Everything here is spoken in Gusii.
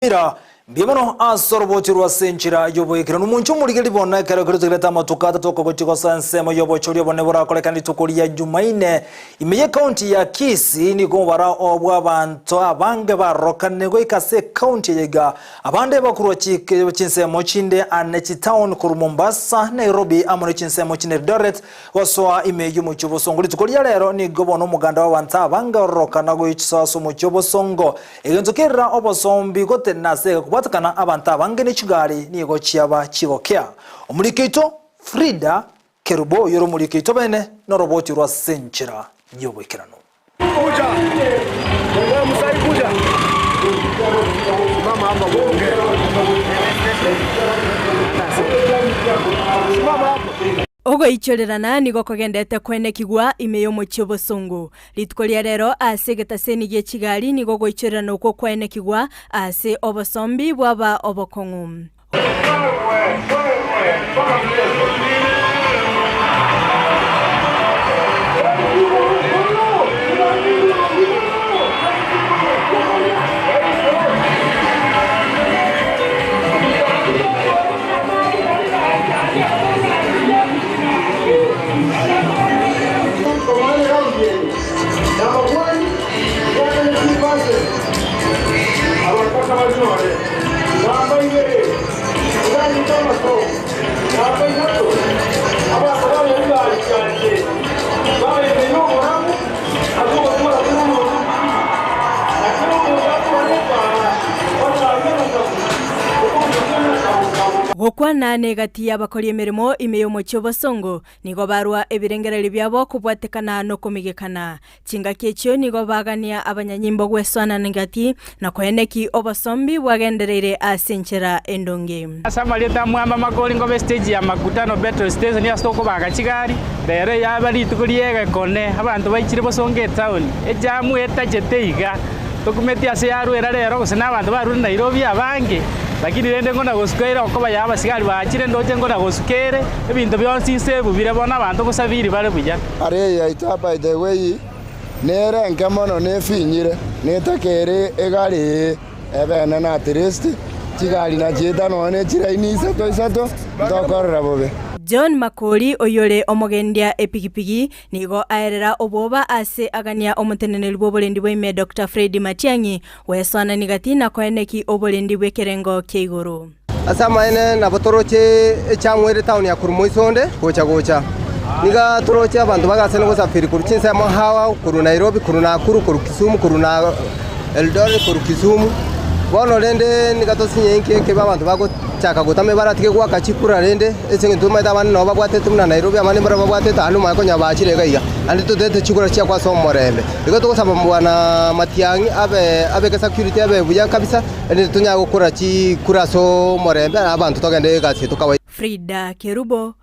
Ira, mbuya mono ase orobochi rw'ase enchera y'oboikeranu. Omonche omorigereria bono ekero keria togerete amatuko atato okogochia gosoa ensemo y'obochori obonene borakorekane rituko ria Jumaine. Ime y'ecounty ya Kisii nigo omobara bw'abanto abange barorokane goika ase ecounty eye iga. Abande bakorwa chinsemo chinde ane chitown korwa Mombasa, Nairobi amo ne chinsemo chinde Eldoret gosoa ime y'omochie obosongo. Rituko ria rero nigo bono omoganda bw'abanto abange ororokana goichsoa ase omochie obosongo. Egento kerera obosombi gotenena ase egekobwatekana abanto abange ne chigari nigo chiaba chigokea. Omoriki oito Frida Kerubo oyore omoriki oito bene noroboti rwa ase enchera y'oboikeranu. Ogoichorerana nigo kogendete koenekigwa ime y'omochie obosongo. Rituko ria rero ase egetaseni gie chigari nigo ogoichorerana okwo kwaenekigwa ase obosombi bwaba obokong'u. Gokwana negati y'abakori emeremo ime y'omochie obosongo, Nigo barua ebirengererio biabo kobwatekana nokomigekana. Chingaki echio nigo bagania abanyanyimbo gwesoanana engaki, na koeneki obosombi bwagendereire ase enchera endonge. Ase amarieta a Mwamba Makori nkobe estage ya Makutano Petrol Station ase tokobaga chigari, rero yaba rituko ri'egekone, abanto baichire bosongo etown, ejamu etachete iga. Tokumeti ase yarwera rero gose nabanto barure Nairobi abange, lakini rende ngona gosuka ere okoba ya abasigari baachire ndoche ngona gosuka ere, ebinto bionsi inse ebubire bono abanto gosabiri bare buya. Aria yaito by the way nere enke mono nefinyire netaka ere egari eye ebe enene at least chigari nachieta nonya ne chilaini isato isato ntokorora bobe. John Makori oyore omogendia epigipigi Nigo aerera obwoba ase agania omoteneneri bw'oborendi bwa ime Doctor Fred Matiang'i gwesoanani gati na koeneki oborendi bw'ekerengo kia igoro. Ase amaene nabo toroche echang'u ere town ya korwa moiso onde gocha gocha. Niga toroche abanto bagasene gosafiri korwa chinsemo ao ao korwa Nairobi, korwa Nakuru, korwa Kisumu, korwa na Eldoret, korwa Kisumu. Bono rende niga tosinye inki ekebe abanto bagochaka gotama ebaratige goaka chikura rende. Ase engencho tomaete abande nabo babwatete buna Nairobi, abande mbarabwo babwatete aande omanye konya bachire iga iga, naende totete chikura chiakwa ase omorembe. Igo togosaba Bwana Matiang'i abe abeke security ebe buya kabisa, erinde tonyare gokora chikura ase omorembe na abanto togende egasi yaito kawaida. Frida Kerubo.